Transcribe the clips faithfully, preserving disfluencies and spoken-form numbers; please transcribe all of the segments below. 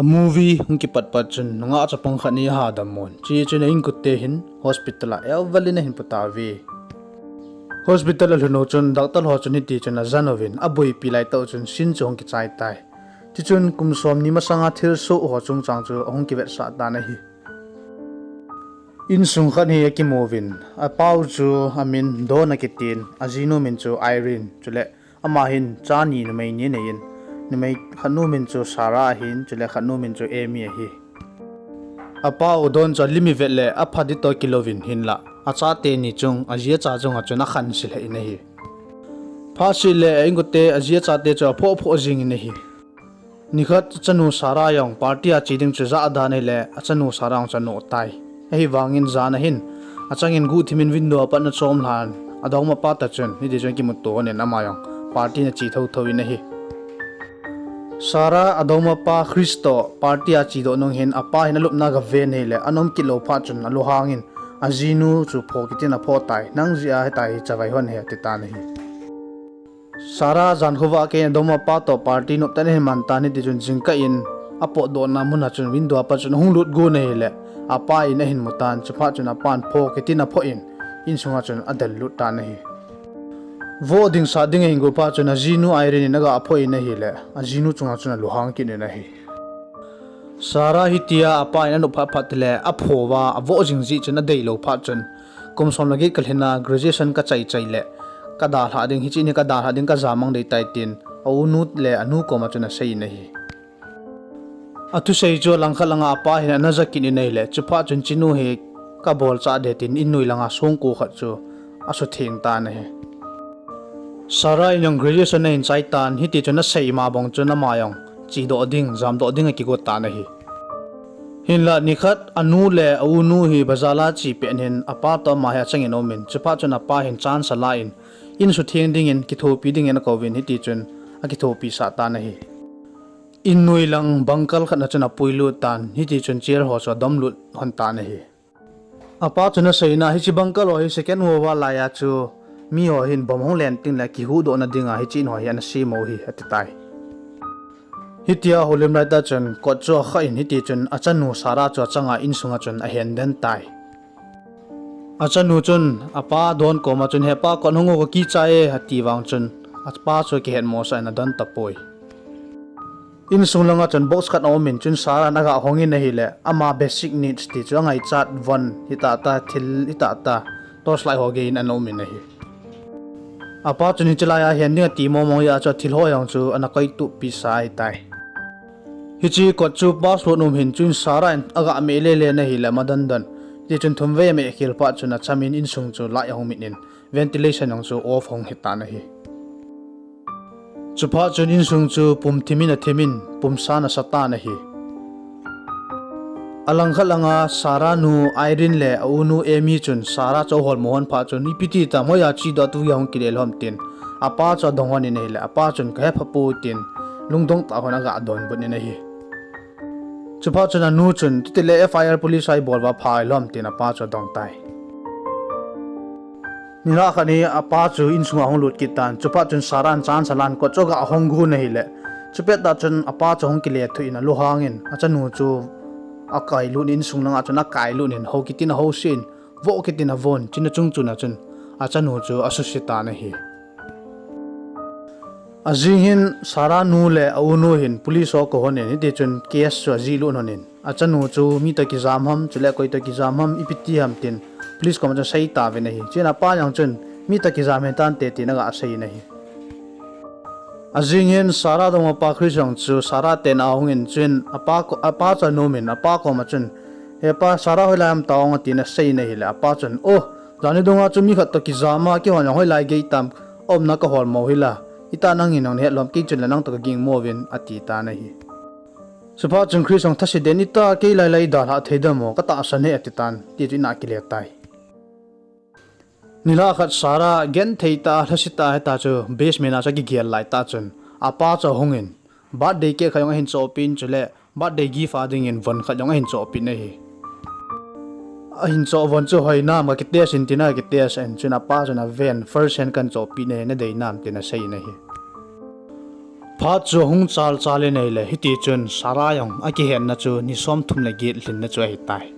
A movie hung kipat pat chun nungah chapang khat ni aha dam un. Chuin a inkote hin hospital a elval in ahin pu tauve. Hospital a lhun u chun doctor ho chun hiti chun ajan uvin, aboipi lai tah chun scene chu hung kichai tai. Chuchun kum som ni masanga thilsoh ho chungchang chu ahung kivetsah tan ahi. Insung khat hi akimu uvin, apau chu amin Don akitin, ajinu min chu Irene, chule ama hin cha ni numei ni anei in, numei khatnu min chu Sarah ahin, chule khatnu min chu Amy ahi. Apau Don chu alim ivet le apha ding toh kilouvin hinlah, achate ni chung, aji acha chunga chun akhanse lheh in ahi. Phat seh le a inkote aji achate chu aphoh phoh jing in ahi. Nikhat achanu Sarah jong party a che ding chu ajah dan ahile, achanu Sarah jong chu anoh tai. Ahivangin jan a hin, achangin guhthim in window a pat in achom lhan, adongmapa toh chun hiti chun kimuto in ama jong party in ache thotho in ahi. Sarah adongmapa Chris toh party a chedoh nung hin, apa hin alupna agaven ahile, anom kit lou phat chun alunghang in, ajinu chu pho kit in aphoh tai, nang jeh a hitia hi chavai hon ahi ati tan ahi. Sarah jan khovah a keiyin adongmapa toh party nop tah in ahin man tan, hiti chun jingkah in apotdohna mun a chun window a pat chun ahung lut got in ahile, apa in ahin mu tan, chuphat chun apan pho kit in aphoh in, insunga chun adel lut tan ahi. Voh ding sah ding ahin got phat chun ajinu Irene in aga phoh in ahile, ajinu chunga chun alunghang kit in ahi. Sarah hitia apa in anop phat phat le apho uva avoh jing jeh chun adeilou phat chun, kum som le get kalhin a graduation kachai chai le, kadalhah ding, hiche ni kadalhah ding kajamang ding tai tin, aunu le anu koma chun asei in ahi. Athusei chu alangkhat langa apa hin ana ja kit in ahile, chuphat chun hichenu hi kabolchah ding tin, innoi langa songko khat chu asutheng tan ahi. Sarah in jong graduation ahin chai tan, hiti chun asei ma bang chun ama jong chedoh ding, jamdoh ding akigot tan ahi. Hinlah nikhat anu le aunu hi bazar a che pet in, apa toh ama hi achangin aumin, chuphat chun apa hin chance alan, in sutheng dingin, kithopi dingin akouvin, hiti chun akithopi sah tan ahi. Innoi lang bunker khat na chun apuilut tan, hiti chun chair ho chu adom lut lhon tan ahi. Apa chun aseina, hiche bunker ho hi Second World War laiya chu miho hin bomb hung len tengle kihuhdohna dinga hiche in ho hi ana sem u ahi ati tai. Hitia houlim laitah chun kot chu akhah in, hiti chun achanu Sarah chu achanga insunga chun ahen den tai. Achanu chun apa Don koma chun, hepa, kot hung u, kakichai e, ati vang chun apa chu akihetmosah in adon tapoi. Insung langa chun box khat aumin, chun Sarah in aga hongin ahile, ama basic needs ti chu angaichat von hitah tah, thil hitah tah, torchlight ho geiyin ana umin ahi. Apa chun hiche laiya hen ding ati mong mong jeh a chu athil ho jong chu ana koitup pisa ahitai. Hiche kot chu password um hin, chun Sarah in aga meh lele in ahile, ama don don. Tichun thumvei ameh khel phat chun achamin insung chu light ahung mit in, ventilation jong chu off hung hitan ahi. Chuphat chun insung chu pum thimin athimin, pumsan asatan ahi. Alangkhat langa Sarah nu Irene le aunu Amy chun Sarah chu aholmo lhon phat chun, ipi ti tam, hoiya chedoh a tu geiya hung kile lhom tin, apa chu adong lhonin ahile, apa chun kahepha poi tin, lungdong tah lhonin aga donbut in ahi. Chuphat chun anu chun, chutile FIR police a ibol uva pha lhom tin apa chu adong tai. Nilhah khat hi apa chu insunga hung lut kit tan, chuphat chun Sarah in chance alan kot chu aga hong got in ahile, chupet tah chun apa chu hung kilethuh in alunghangin, achanu chu akailut in, insung langa chun akailut in, hou kitin ahousen, voh kitin avon, chuna chung chuna chun achanu chu asuse tan ahi. Ajing hin Sarah nu le aunu hin police ho akou lhonin, hitichun case chu ajihlut lhonin, achanu chu mi toh kijam ham, chule koi toh kijam ham, ipi ti ham tin police koma chun asei tauvin ahi. Chuin apa jong chun mi toh kijam hitante tin aga seiyin ahi. Ajing hin Sarah dongmapa Chris jong chu Sarah tena ahungin, chuin apa ko-, apa chu anomin, apa koma chun, hepa, Sarah hoilai ham tao, atin aseiyin ahile, apa chun, o, jani dunga chu mi khat toh kijam a, keihon jong hoilai gei tam, aumna kaholmo hila, itih nangin jong nahet lom, kei chun le nang toh kagingmo uvin, ati tan ahi. Chuphat chun Chris jong thase den, ita kei lailai idalhah thei dem o, katahsan e, ati tan, tichun ina akile tai. Nilhah khat Sarah genthei tah a, lhasetah a, hita chu basement a chu akigel laitah chun, apa chu ahungin, birthday cake khat jong ahin chohpeh in, chule birthday gift a dingin von khat jong ahin chohpeh in ahi. Ahin choh von chu hoinam, kakitest in tin akitest in, chun apa chun aven, first hand kahin chohpeh in ahi, nadei nam tin aseiyin ahi. Phat chu ahung chal chal in ahile, hiti chun Sarah jong akihenna chu ni somthum le get lhinna chu ahitai.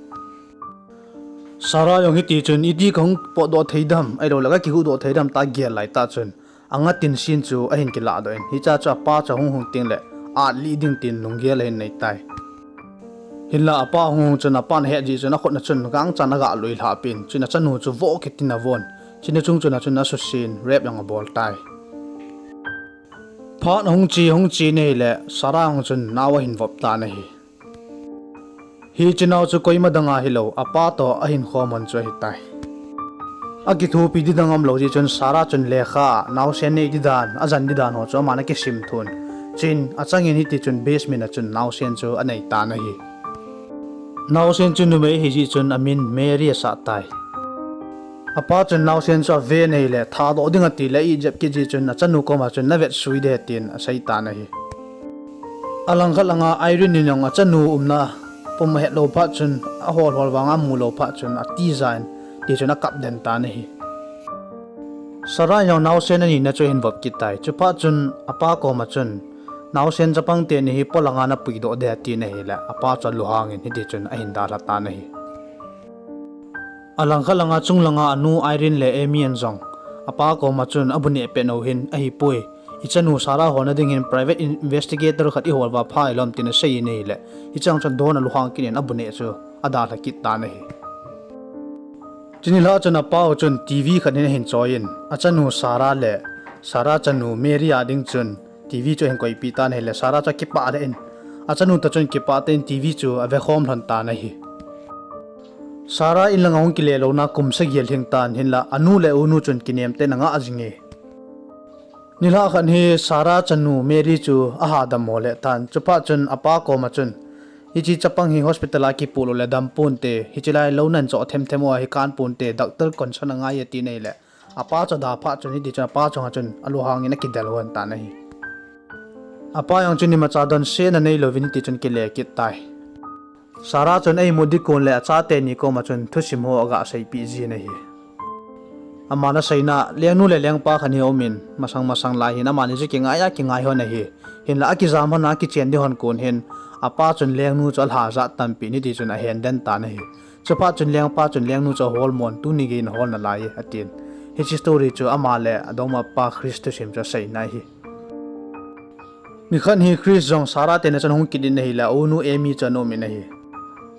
Sarah jong hiti chun, iti kahung potdoh thei dem, ahilou le kakihuhdoh thei dem tia agel lai tah chun, anga tin sin chu ahin kiladoh in, hiche chu apa chu ahung hung tengle, atlih ding tin lunggel ahin neitai. Hinla apa hung hung chun apan ahet jeh chun akhut na chun gangchan aga lui lhah peh in, chun achanu chu vo kit in avon, chuna chung chun achun asusen, rape jong abol tai. Phat ahung che, ahung che in ahile, Sarah jong chun nao ahin vop tan ahi. Hiche nao chu koima dang ahilou, apa toh ahin khom hon chu ahitai. Akithopi ding dang umlou jeh chun Sarah chun lekha, naosen nei ding dan, ajan ding dan ho chu aman akisim thun. Chun achangin hiti chun basement a chun naosen chu anei tan ahi. Naosen chu numei ahi jeh chun amin Mary asah tai. Apa chun naosen chu aven ahile, thadoh ding atile, ijep kit jeh chun achanu koma chun, navet sui ding ahi tin asei tan ahi. Alangkhat langa Irene in jong achanu umna pum ahetlou phat chun, ahol hol vanga amulou phat chun, atija in, tichun akap den tan ahi. Sarah in jong naosen anina chu ahin vop kit tai. Chuphat chun apa koma chun, naosen chapang teni hi polanga napuidoh ding ahi tin ahile, apa chu alunghangin hiti chun ahin dalha tan ahi. Alangkhat langa chung langa anu Irene le Amy in jong, apa koma chun abu neh pet u hin ahipoi, ichanu Sarah holna ding hin private investigator khat ihol uva pha ilom tin asei in ahile, hichang chun adon alunghang kit in abu neh chu adalha kit tan ahi. Chuni lha chun apa u chun TV khat hin ahin choi in, achanu Sarah le Sarah chanu Mary a ding chun TV chu ahin koipeh tan ahile, Sarah chu akipah lheh in, achanu toh chun kipah tah in TV chu avekhom lhon tan ahi. Sarah in langa hung kile louna kum sagi alhing tan, hinla anu le unu chun kinem tah in angah jinge. Nilhah khat hi Sarah chanu Mary chu ahadam mo lheh tan, chuphat chun apa koma chun, hiche chapang hi hospital a kipuh lou le dam ponte, hiche lai lou nan choh themthem u ahi, kan ponte, doctor concern angai e atin ahile, apa chu ada phat chun hiti chun apa chunga chun alunghangin akidel hon tan ahi. Apa jong chun imacha donsetna neilouvin hiti chun kile kit tai. Sarah chun eimu ding kon le achateni koma chun thusim ho aga seipeh jin ahi. Aman aseina, lengnu le lengpa khat hi aumin, masang masang lai hin amani chu kingai a kingai hon ahi. Hinla akijam hon a kichen ding hon kon hin, apa chun lengnu chu alha jat tampi in hiti chun ahen den tan ahi. Chuphat chun lengpa chun lengnu chu ahol mon, tuni geiyin ahol nalai e, atin. Hiche story chu ama le adongmapa Chris thusim chu aseina ahi. Nikhat hi Chris jong Sarah teni a chun ahung kit in ahile, aunu Amy chu ana um in ahi.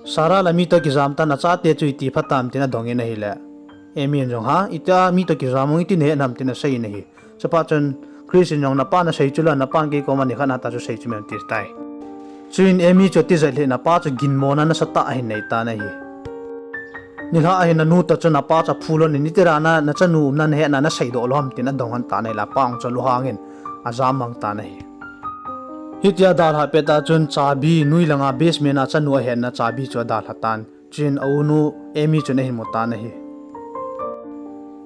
Sarah la mi toh kijam tan, achate chu iti pha tam tin adong in ahile, Amy in jong, ha, itia mi toh kijam u iti nahet ham tin asei in ahi. Chuphat chun Chris in jong, napan asei chu la, napan kei koma nikhat a ta chu sei chu mem, ati tai. Chuin Amy chu atijat lheh in apa chu ginmona nasatah ahin nei tan ahi. Nilhah ahin anu toh chun apa chu aphulon in, itih dan a nachanu umna nahetna naseidoh lou ham tin adong hon tan ahile, apa jong chu alunghangin ajam mang tan ahi. Hitia adalhah pet a chun chabi, nui langa basement a chanu ahetna chabi chu adalha tan. Chuin aunu Amy chun ahin mu tan ahi.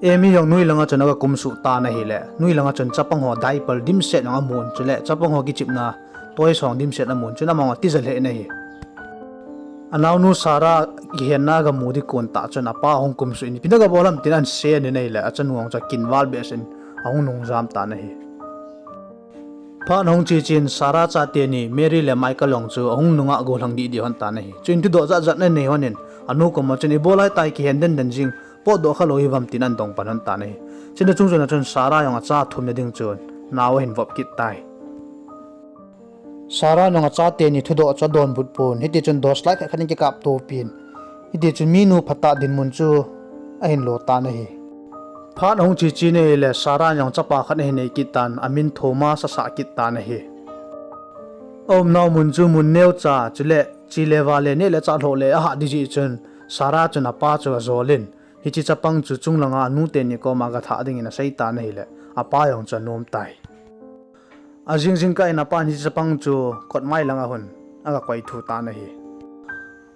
Amy jong nui langa chun aga kumsuh tan ahile, nui langa chun chapang ho diaper dimset jong amun, chule chapang ho kichepna toys ho dimset amun, chun ama jong atijat lheh in ahi. Anaonu Sarah kihenna aga mu ding kon tah chun apa ahung kumsuh in, ipi naga bol ham tin ahin sen in ahile, achanu jong chu akinval behseh in ahung nungjam tan ahi. Phat ahung che chen Sarah chateni Mary le Michael jong chu ahung nunga gollhang didi hon tan ahi. Chuin thudoh jat jat ana nei hon in, anu koma chun, ibolai tai kihen den den jing, potdoh khalou hiuvam tin ana dong pan hon tan ahi. Chuna chung chuna chun Sarah jong acha thumna ding chun nao ahin vop kit tai. Sarah jong achateni thudoh chu adonbut pon, hiti chun torchlight khat khat in akikap to pin, hiti chun minu phatah dinmun chu ahin lo tan ahi. Phat ahung che chen ahile Sarah jong chapa khat ahin nei kit tan, amin Thomas asah kit tan ahi. Aumnau mun chu mun neocha, chule che le vale, neh le chah lhoh le ahah ding jeh chun Sarah chun apa chu ajol in, hiche chapang chu chung langa anu teni koma aga thah dingin asei tan ahile, apa jong chu anom tai. Ajing jingkah in apan hiche chapang chu kotmai langa hon aga koi thu tan ahi.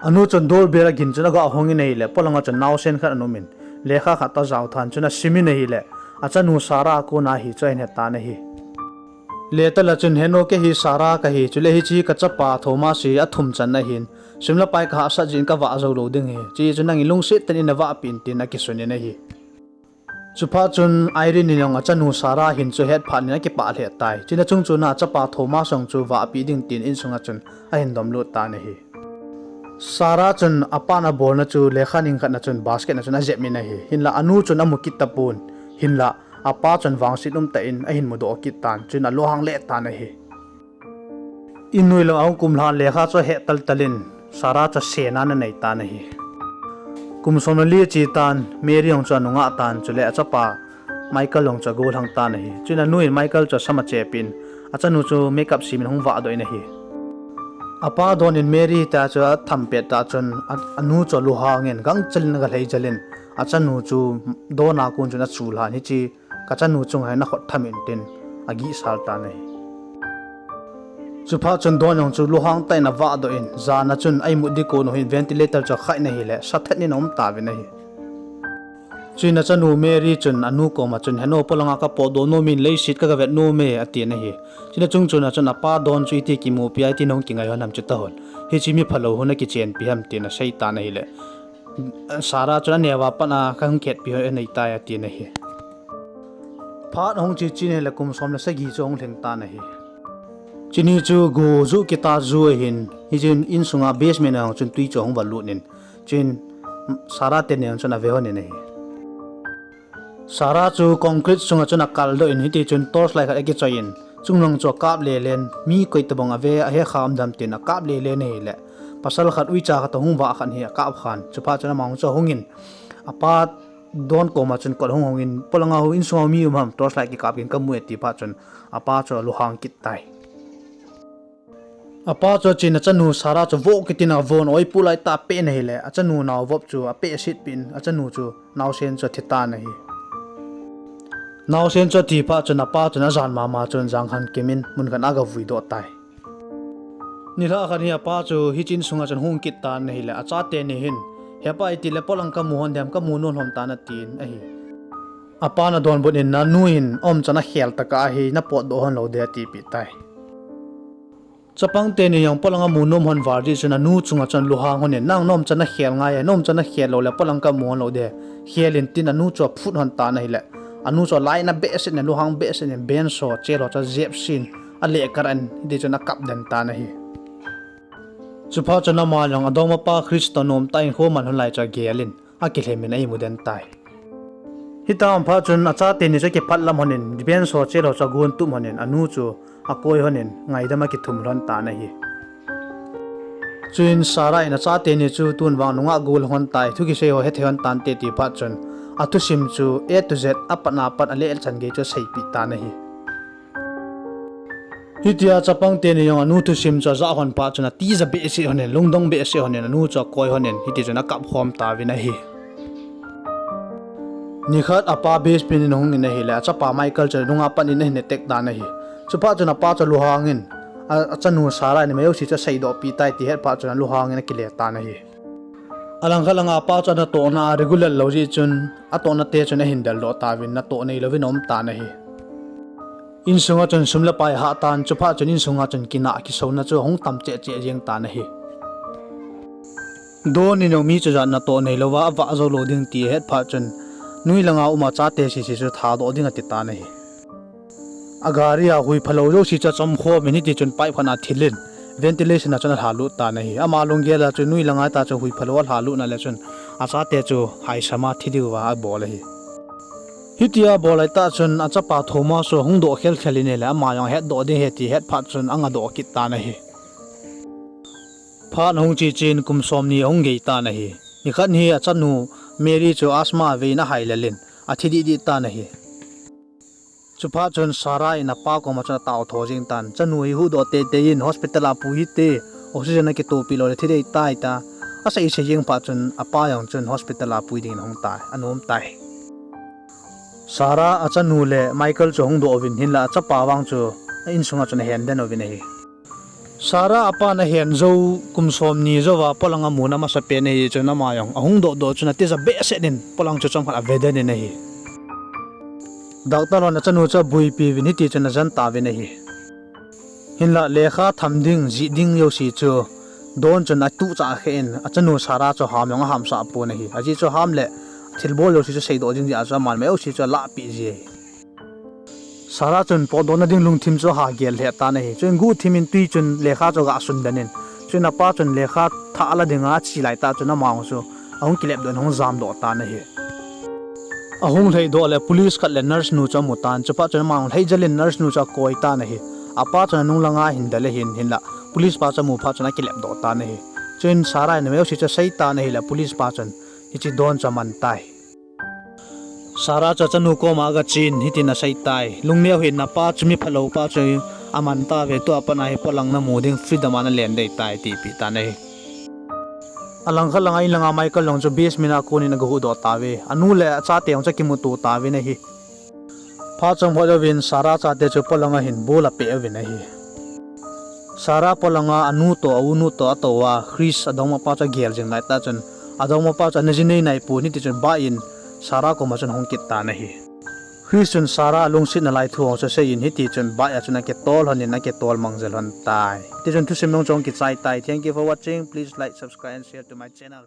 Anu chun doorbell agin chun aga hong in ahile, polanga chun naosen khat ana um in, lekha khat toh ajao than chun asim in ahile, achanu Sarah a kona ahi chu ahin he tan ahi. Letala chun, heno, kei hi Sarah kahi, chule hiche kachapa Thomas hi athum channa ahin, sum le pai kahahsat jeh in kavah jou lou ding ahi, chuin nangin lungset tah in navahpeh in tin akisun in ahi. Chuphat chun Irene in jong achanu Sarah hin chu ahet phat in akipah lheh tai. Chuin achung chun achapa Thomas jong chu vahpi ding tin insunga chun ahin domlut tan ahi. Sarah chun apan abolna chu lekha ning khat na chun basket na chun ajep in ahi. Hinlah anu chun amu kit tapon. Hinlah apa chun vangset umtah in ahin mudoh kit tan. Chuin alunghang lheh tan ahi. Innoi lang ahung kumlhan lekha chu ahet taltal in Sarah chu asen a anei tan ahi. Kum som le li ache tan, Mary jong chu anungah tan, chule achapa Michael jong chu agollhang tan ahi. Chuin anu in Michael chu asam achep in, achanu chu makeup sem in ahung vahdoh in ahi. Apa Don in Mary ta chu atham pet tah chun, a, anu chu alunghang in gangchel in agalhai jel in, achanu chu Don a kon chun achulhan, hiche kachanu chunga hin nakhut tham in tin agihsal tan ahi. Chuphat chun Don jong chu lunghang tah in avahdoh in, jan a chun a imut ding kon u hin ventilator chu akhai in ahile, sathen in aum tauvin ahi. Chuin achanu Mary chun anu koma chun, "Heno, polanga kapotdoh nom in, leiset kagavet nom e," atin ahi. Chuin achung chun achun apa Don chu iti kimupi a, iti nahung kingai hon ham chu tahon. Hiche mi phalou hon akichenpi ham tin asei tan ahile. Sarah chun aneo a pat a kahung khetpi hon anei tai atin ahi. Phat ahung che chen ahile kum som le sagi chu ahung lhing tan ahi. Chuin hichu go ju kita ju ahin, hichun insunga basement a chun tui chu ahung valut in, chuin Sarah teni jong chun ave hon in ahi. Sarah chu concrete sunga chun akaldoh in, hiti chun torchlight khat akichoi in, chunglang chu akap lele in, mi koi tobang ave, ahe kha um dem tin akap lele in ahile, pasal khat uicha khat ahung vah khat hi akap khan. Chuphat chun ama jong chu ahung in, apa Don koma chun kot ahung hong in, "Polanga ho, insunga mi um ham, torchlight kikap in kamu e," ati phat chun apa chu alunghang kit tai. Apa chu achen achanu Sarah chu vo kit in avon, oi pu lai tah pen ahile, achanu nao vop chu apehset pin, achanu chu naosen chu athi tan ahi. Naosen chu athi phat chun apa chun ajan mama chun jangkhan kim in mun khat a agavui doh tai. Nilhah khat hi apa chu hiche insunga chun ahung kit tan ahile, achate ni hin, "Hepa, itile polang kamu hon dem, kamu nom lhon tan," atin ahi. Apan adonbut in, "Nanu hin aumchan akhel tah a hi napotdoh hon lou ding," atipeh tai. Chapang teni jong polang amu nom hon val jeh chun anu chunga chun lunghang hon in, "Nang naumchan akhel ngai e, naumchan akhel lou le polang kamu hon lou ding, khel in," tin anu chu aphut hon tan ahile, anu chu alainat behseh in, lunghang behseh in, bench ho, chair ho chu ajep sen, aleh kar in, hiti chun akap den tan ahi. Chuphat chun ama jong adongmapa Christa nomtah in khoman hon lai chu agel in, akilhem in a-imu den tai. Hitia aum phat chun achate ni chu akiphat lam hon in, bench ho chair ho chu agon tup hon in, anu chu akoi hon in, ngaidam akithum lhon tan ahi. Chuin Sarah in achate ni chu tun vang nungah gol hon tai, thu kisei ho hethei hon tante ti phat chun, athusim chu A to Z, apat na pat aleh chan gei chu aseipeh tan ahi. Hitia chapang teni jong anu thusim chu ajah hon phat chun atija behseh hon in, lungdong behseh hon in, anu chu akoi hon in, hiti chun akap khom tauvin ahi. Nikhat apa basement in ahung in ahile, achapa Michael chu nunga pat in ahin attack tan ahi. Chuphat chun apa chu alunghang in, a, achanu Sarah in mi jouse chu aseidoh pi tai ti ahet phat chun alunghang in akile tan ahi. Alangkhat langa apa chu anatohna a regular lou jeh chun, atohna te chun ahin deldoh tauvin, natoh neilouvin aum tan ahi. Insunga chun sum le pai ahah tan, chuphat chun insunga chun kinah kisouna chu ahung tam cheh cheh jeng tan ahi. Don in jong mi chujat natoh neilouva avah jou lou ding ti ahet phat chun, nui langa um achate sese chu thadoh ding ati tan ahi. Agari a hui phalou jouse chu achom khom in, hiti chun pipe khat a athil in, ventilation a chun alhalut tan ahi. Ama lunggel a chu nui langa ta chu hui phalou alhalutna le chun achate chu haisam a thi diuva abol ahi. Hitia abol laitah chun achapa Thomas chu ahung doh khelkhel in ahile, ama jong ahetdoh ding ahi ti ahet phat chun angadoh kit tan ahi. Phat ahung che chen kum somni ahung gei tan ahi. Nikhat hi achanu Mary chu asthma avei in ahailel in, athi dihdih tan ahi. Chuphat chun Sarah in apa koma chun ataotho jeng tan, chanu hi huhdoh teitei in, hospital a pui hite, oxygen akitohpeh lou le thi ding ahitai tia aseisei jeng phat chun apa jong chun hospital a pui dingin ahung tai, anom tai. Sarah, achanu le Michael chu ahung doh uvin, hinla achapa vang chu a insunga chun ahen den uvin ahi. Sarah apan ahen jou kum somni jouva polang amuna amasapen ahi chun ama jong ahung dohdoh chun atija behseh in polang chu chomkhat ave den in ahi. Doctor hon achanu chu abuipi uvin hiti chun ajen tauvin ahi. Hinla lekha tham ding, jih ding jouse chu Don chun atuhchah kheh in achanu Sarah chu ham jong ahamsah pon ahi. Ajeh chu ham le thilbol jouse chu seidoh jing jeh a chu aman ma jouse chu alahpeh ji ahi. Sarah chun potdohna ding lungthim chu aha gel lheh tan ahi. Chuin guhthim in tui chun lekha chu aga sun den in. Chuin apa chun lekha thah ala dinga ache laitah chun amahon chu ahung kilepdoh in ahung jamdoh tan ahi. Ahung lhaidoh le police khat le nurse nu chu amu tan. Chuphat chun amahon lhaijel in nurse nu chu akoi tan ahi. Apa chun anung langa ahin del ahin, hinla police pa chu amu phat chun akilepdoh tan ahi. Chuin Sarah in ama jouse chu asei tan ahile police pa chun hiche don chu aman tai. Sarah chu achanu koma agachen hitin asei tai, lungneo hih in, napa chu mi phalou pa chu aman tauve, tua pat a hi polang namu ding freedom a nalen dei tai, atipeh tan ahi. Alangkhat langa in langa Michael jong chu basement a konin agahuhdoh tauve, anu le achate jong chu akimuto tauvin ahi. Phat chomkhat jouvin Sarah chate chu polang ahin bol apeh uvin ahi. Sarah polanga anu toh, aunu toh atou a, Chris adongmapa chu agel jing laitah chun, adongmapa chu ana ji nei naipon, hitichun bike in Sarah koma chun ahung kit tan ahi. Chris chun Sarah alungset nalai thu jong chu aseiyin, hitichun bike a chun akitol lhonin akitol mangjel lhon tai. Tichun thusim jong chu ahung kichai tai. Thank you for watching. Please like, subscribe and share to my channel.